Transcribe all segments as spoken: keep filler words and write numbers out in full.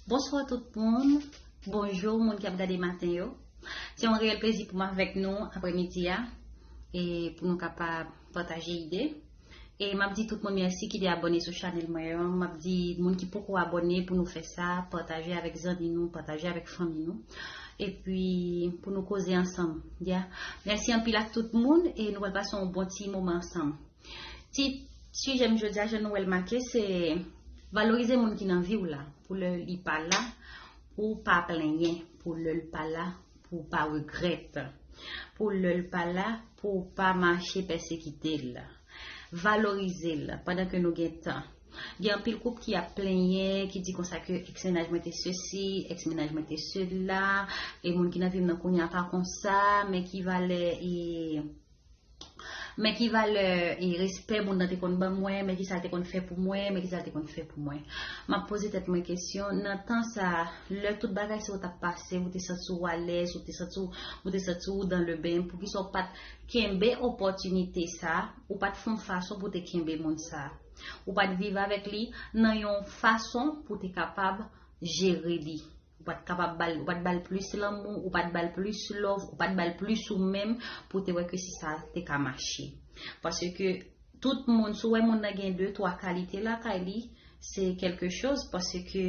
Bonswa tout moun. Bonjou moun ki ap gade maten yo. Se yon reyèl plezi pou m avèk nou aprèmidi a e pou nou kapab pataje ide. E m ap di tout moun mèsi ki te abòne sou chanèl mwen an. M ap di moun ki poko abòne pou nou fè sa, pataje avèk zanmi nou, pataje avèk fanmi nou. Epi pou nou koze ansanm. Ya. Mèsi anpil ak tout moun e nou pral pase yon bon ti moman ansanm. Tit sijè m jodi a, jan nou wè l make, se valorize moun ki nan vi w la pou lè li pa la, pou w pa plenyen, pou lè l pa la, pou w pa regrèt, pou lè l pa la, pou w pa mache pèsekite l. Valorize l pandan ke nou gen tan. Gen anpil koup ki ap plenyen, ki di konsa ke ex mennaj mwen te sesi, ex mennaj mwen te sela, e moun ki nan vi m nan kounye a pa konsa, men ki valè e men ki valè e respè moun nan te konn ban mwen, men ki sa l te konn fè pou mwen, men ki sa l te konn fè pou mwen. M ap poze tèt mwen kesyon, nan tan sa, lè tout bagay sa yo t ap pase, ou te santi w alèz, ou te santi w, ou te santi w dans le bain, poukisa w pa t kenbe opòtinite sa, ou pa t fè yon fason pou te kenbe moun sa, ou pa t viv avèk li nan yon fason pou te kapab jere li. Ou pa t kapab ba l, ou pa t ba l plis lanmou, ou pa t ba l plis love, ou pa t ba l plis ou menm pou te wè ke si sa te ka mache. Paske tout moun, si w wè moun nan gen de, twa kalite lakay li, se kèlke choz, paske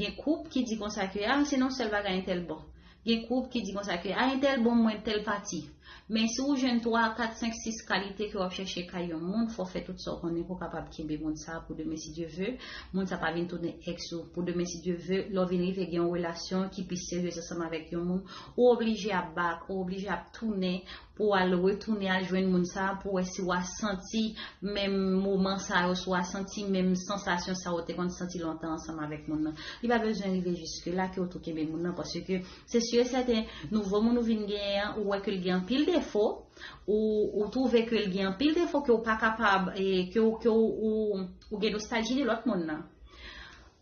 gen koup ki di konsa ke, a, se nan sèl bagay entèl bon. Gen koup ki di konsa ke, a, entèl bon mwen tèl pati. Men si w jwenn twa, kat, senk, sis kalite ke w ap chèche kay yon moun, fò w fè tout sa w konnen pou w kapab kenbe moun sa a pou demen si Dye ve. Moun sa pa vin tounen ex ou. Pou demen si Dye ve, lè w vin rive gen yon relasyon ki pi serye ansanm avèk yon moun, ou oblije ap back, ou oblije ap tounen pou w al retounen al jwenn moun sa a, pou w wè si w a santi menm moman sa yo, si w a santi menm sansasyon sa yo te konn santi lontan ansanm avèk moun nan. Li pa bezwen rive jiske la ke w tou kenbe moun nan, paske se si e sèten, nouvo moun ou vin genyen an, ou wè ke l gen anpil defo, ou, ou twouve ke l gen anpil defo ke w pa kapab, e ke w, ke w, ou, ou gen nostalji de lòt moun nan.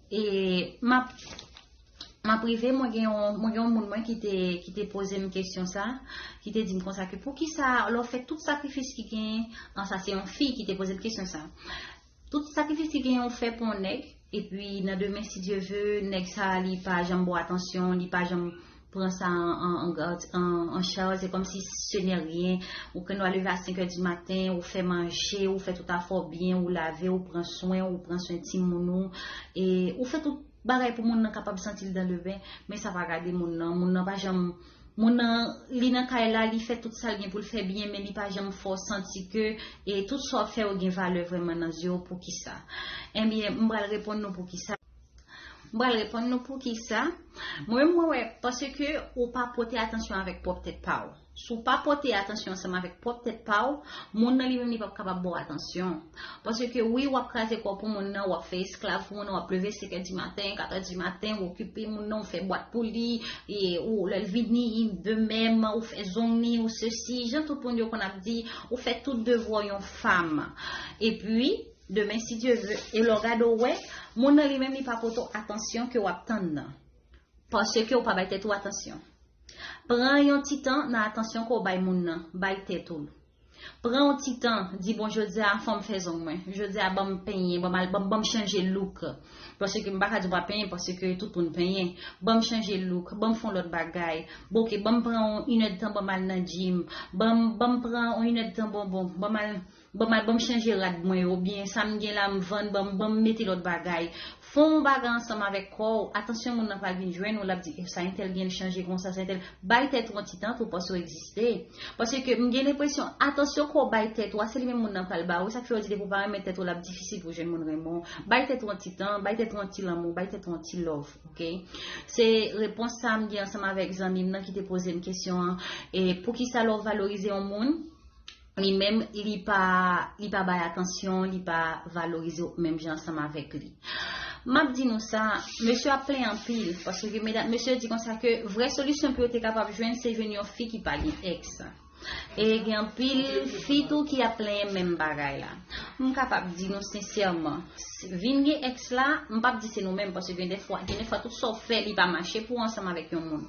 E m ap, m ap rive, mwen gen yon, mwen gen yon moun mwen ki te, ki te poze m kesyon sa, ki te di m konsa ke poukisa lè w fè tout sakrifis ki genyen, an sa se yon fi ki te poze m kesyon sa. Tout sakrifis ki genyen ou fè pou yon nèg, epi nan demen, si Dye ve, nèg sa a, li pa janm ba w atansyon, li pa janm pran sa an, an, an, an, an chaj, se kòmsi se nè ryen, ou konn w a leve a senk è di maten, ou fè manje, ou fè tout afè w byen, ou lave, ou pran swen, ou pran swen timoun ou, e ou fè tout bagay pou moun nan kapab santi l dans le bain, men sa pa gade moun nan, moun nan pa janm Moun nan, li nan kay la, li fè tout sa l gen pou l fè byen, men li pa janm fè w santi ke e tout sa w ap fè yo gen valè vrèman nan zye w. Poukisa? Ebyen, m pral reponn nou poukisa. M pral reponn nou poukisa. Mwen menm, mwen wè, paske ou pa pote atansyon avèk pwòp tèt pa w. Si w pa pote atansyon ansanm avèk pwòp tèt pa w, moun nan li menm li p ap kapab ba w atansyon. Paske wi, w ap kraze kò w pou moun nan, w ap fè esklav pou moun nan, w ap leve senk è di maten, kat è di maten, w okipe moun nan, w fè bwat pou li, e ou lè l vini, de menm, ou fè zong li, ou sesi, jan tout moun yo konn ap di, ou fè tout devwa yon fanm. Epi, demen, si Dye ve, e lè w gade w wè, moun nan li menm li pa pote w atansyon ke w ap tann nan. Paske w pa bay tèt ou atansyon. Pran yon ti tan nan atansyon ke w bay moun nan, bay tèt ou l. Pran yon ti tan, di, bon, jodi a, fò m fè zong mwen. Jodi a, ban m penyen, ban m al, ban, ban m chanje look. Paske m pa ka di w pa penyen, paske tout moun penyen. Ban m chanje look, ban m fè yon lòt bagay. Bon, oke, ban m pran yon inèdtan, ban m al nan gym. Ban m, ban m pran yon inèdtan bonbon, ban m al, ban m al, ban m chanje rad mwen yo, oubyen sa m gen la, m vann, ban m, ban m mete lòt bagay. Fè yon bagay ansanm avèk kò w. Atansyon moun nan pral vin jwenn ou, l ap di, "Eh, sa entèl gen, l chanje konsa, sa entèl." Bay tèt ou yon ti tan tou paske w egziste. Paske m gen lenpresyon, atansyon ke w bay tèt ou a, se li menm moun nan pral ba ou. Sa k fè yo di, depi w pa renmen tèt ou, l ap difisil pou jwenn moun renmen w. Bay tèt ou yon ti tan, bay tèt ou yon ti lanmou, bay tèt ou yon ti love, oke? Se repons sa m gen ansanm avèk zanmi m nan ki te poze m kesyon an, e poukisa lè w valorize yon moun, li menm, li pa, li pa bay atansyon, li pa valorize w menm jan ansanm avèk li. M ap di nou sa, mesye ap plenyen anpil, paske medam, mesye di konsa ke vrè solisyon pou yo te kapab jwenn, se jwenn yon fi ki pa gen ex. E gen anpil fi tou ki ap plenyen menm bagay la. M kapab di nou sensèman, vin gen ex la, m p ap di se nou menm, paske gen de fwa, gen de fwa tout sa w fè, li pa mache pou w ansanm avèk yon moun.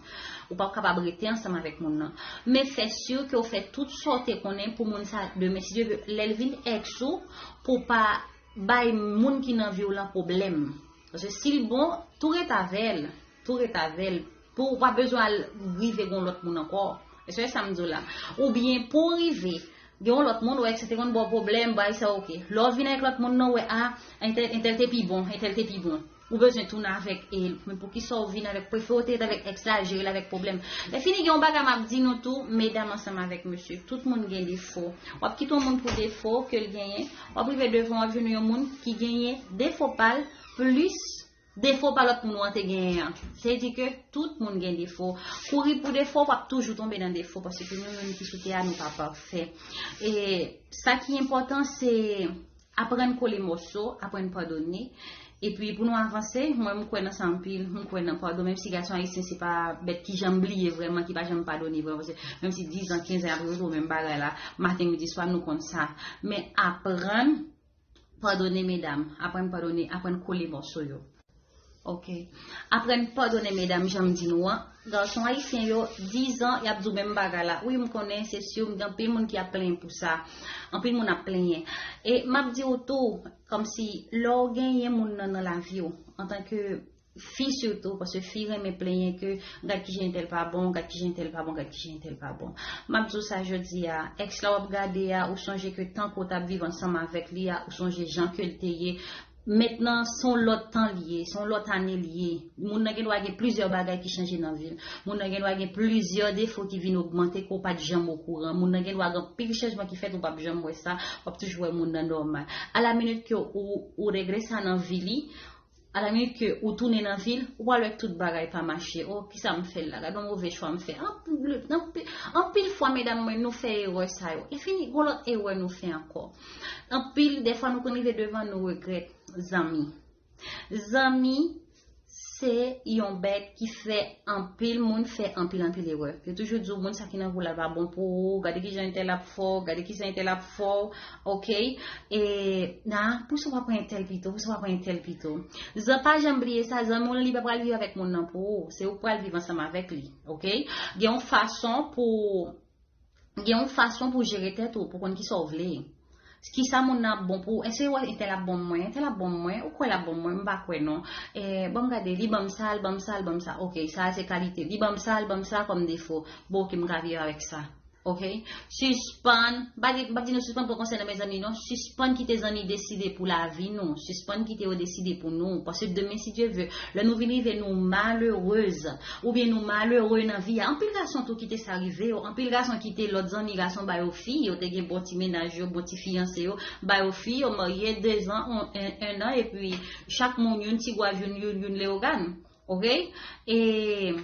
Ou p ap kapab rete ansanm avèk moun nan. Men fè si ke w fè tout sa w te konnen pou moun sa demen, si Dye ve, lè l vin ex ou, pou w pa bay moun ki nan vi w lan pwoblèm. Paske si l bon, tou ret avè l. Tou ret avè l. Pou w pa bezwen al rive gon lòt moun ankò. Èske w wè sa m di w la? Oubyen pou w rive, gen yon lòt moun, ou wè, et cetera, konn ba w pwoblèm, bay sa, oke. Lè w vin avèk lòt moun nan, ou wè, a, entèl, entèl te pi bon, entèl te pi bon. Ou bezwen tounen avèk el. Men poukisa w vin avèk, prefere w te ret avèk ex la, jere l avèk pwoblèm. Lè fini, gen yon bagay m ap di nou tou, medam ansanm avèk mesye. Tout moun gen defo. W ap kite yon moun pou defo ke l genyen. W ap rive devan, w ap jwenn yon moun ki genyen defo pa l plis defo pa lòt moun ou an te genyen an. Se di ke tout moun gen defo. Kouri pou defo, w ap toujou tonbe nan defo, paske nou menm ki sou tè a, nou pa pafè. E sa ki enpòtan, se aprann kole mòso, aprann padone. Epi pou nou avanse, mwen m kwè nan sa anpil, m kwè nan padon, menm si gason ayisyen se pa bèt ki janm bliye vrèman, ki pa janm padone vrèman, paske menm si diz an, kenz an, y ap repete menm bagay la, maten, midi, swa, nou konn sa. Men aprann padone, medam, aprann padone, aprann kole mòso yo. Ok. Aprann padone, medam, jan m di nou an. Gason ayisyen yo, diz an, y ap di w menm bagay la. Wi, m konnen, se si, m gen anpil moun ki ap plenyen pou sa. Anpil moun ap plenyen. E m ap di w tou, kòmsi, lè w genyen moun nan nan lavi w, antanke fi sitou, paske fi renmen plenyen ke gad kijan entèl pa bon, gad kijan entèl pa bon, gad kijan entèl pa bon. M ap di w sa jodi a, ex la w ap gade a, ou sonje ke tan ke w t ap viv ansanm avèk li a, ou sonje jan ke l te ye. Mentnan, se yon lòt tan li ye, se yon lòt ane li ye. Moun nan gen dwa gen plizyè bagay ki chanje nan vi l. Moun nan gen dwa gen plizyè defo ki vin ogmante ke w pa t janm okouran. Moun nan gen dwa gen anpil chanjman ki fèt, ou p ap janm wè sa, w ap toujou wè moun nan nòmal. A la minit ke ou, ou regle sa nan vi li, a la minit ke ou tounen nan vi l, ou pral wè tout bagay pa mache. Oh, kisa m fè l la? Gade yon move chwa m fè. Anpil, anpil, anpil fwa, medam mwen, nou fè erè sa yo. E fini, gon lòt erè nou fè ankò. Anpil, dèfwa nou konn rive devan, nou regrèt. Zanmi. Zanmi, se yon bèt ki fè anpil moun fè anpil, anpil erè. Yo toujou di w, moun sa ki nan vi w la pa bon pou ou, gade kijan entèl ap fè w, gade kijan entèl ap fè w, ok? E, na, poukisa w pa pran entèl pito, poukisa w pa pran entèl pito? Zan, pa janm bliye sa, zanmi w li pa pral viv avèk moun nan pou ou, se ou k pral viv ansanm avèk li, ok? Gen yon fason pou, gen yon fason pou jere tèt ou, pou konn kisa w vle. Kisa moun nan ap bon pou ou? Èske w wè entèl ap bon mwen? Entèl ap bon mwen? Ou kwè l ap bon mwen? M pa kwè non. Eh, ban m gade, li ban m sa, l ban m sa, l ban m sa. Ok, sa a se kalite. Li ban m sa, l ban m sa kòm defo. Bon, ok, m ka viv avèk sa. Ok? Sispann, m pa di, m p ap di nou sispann pran konsèy nan men zanmi non. Sispann kite zanmi deside pou lavi nou. Sispann kite yo deside pou nou. Paske demen, si Dye ve, lè nou vin rive, nou malerèz. Oubyen nou malere nan vi a. Anpil gason tou kite sa rive yo. Anpil gason kite lòt zanmi gason ba yo fi. Yo te gen bon ti mennaj yo, bon ti fiyanse yo. Ba yo fi, yo marye dezan, on, en, en an, epi chak moun youn ti gwav, youn, youn, youn leyogàn. Ok? E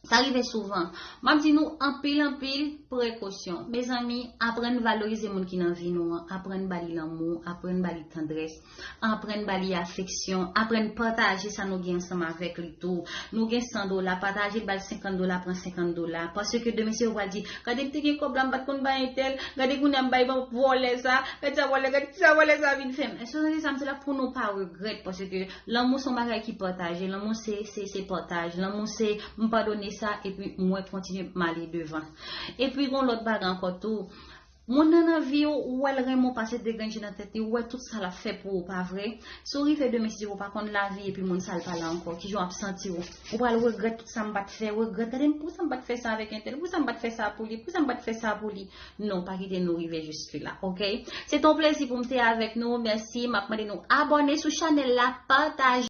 sa rive souvan. M ap di nou anpil, anpil prekosyon. Mezanmi, aprann valorize moun ki nan vi nou an. Aprann ba li lanmou, aprann ba li tandrès. Aprann ba li afeksyon, aprann pataje sa nou gen ansanm avèk li tou. Nou gen san dola, pataje l, ba l senkant dola, pran senkant dola. Paske demen se yo pral di, gade m te gen kòb la, m pa t konn bay entèl, gade kounye a m bay vòlè sa, gade sa vòlè, gade sa vòlè sa vin fè m. Èske w tande sa m di la? Pou nou pa regrèt, paske lanmou se yon bagay ki pataje, lanmou se, se, se pataj, lanmou se m padone sa, epi mwen kontinye m ale devan. Epi gon lòt bagay ankò tou, moun nan nan vi w, ou wè l renmen w pase degrenn je nan tèt li, ou wè tout sa l ap fè pou ou, pa vre? Si w rive demen, si Dye vle, ou pa konn lavi epi moun sa l pa la ankò, kijan w ap santi w? Ou pral regrèt tout sa m pa t fè, regrèt, gade m, poukisa m pa t fè sa avèk entèl, poukisa m pa t fè sa pou li, poukisa m pa t fè sa pou li? Non, pa kite nou rive jiske la, ok? Se te yon plezi pou m te avèk nou, mèsi, m ap mande nou abòne sou chanèl la, pataje.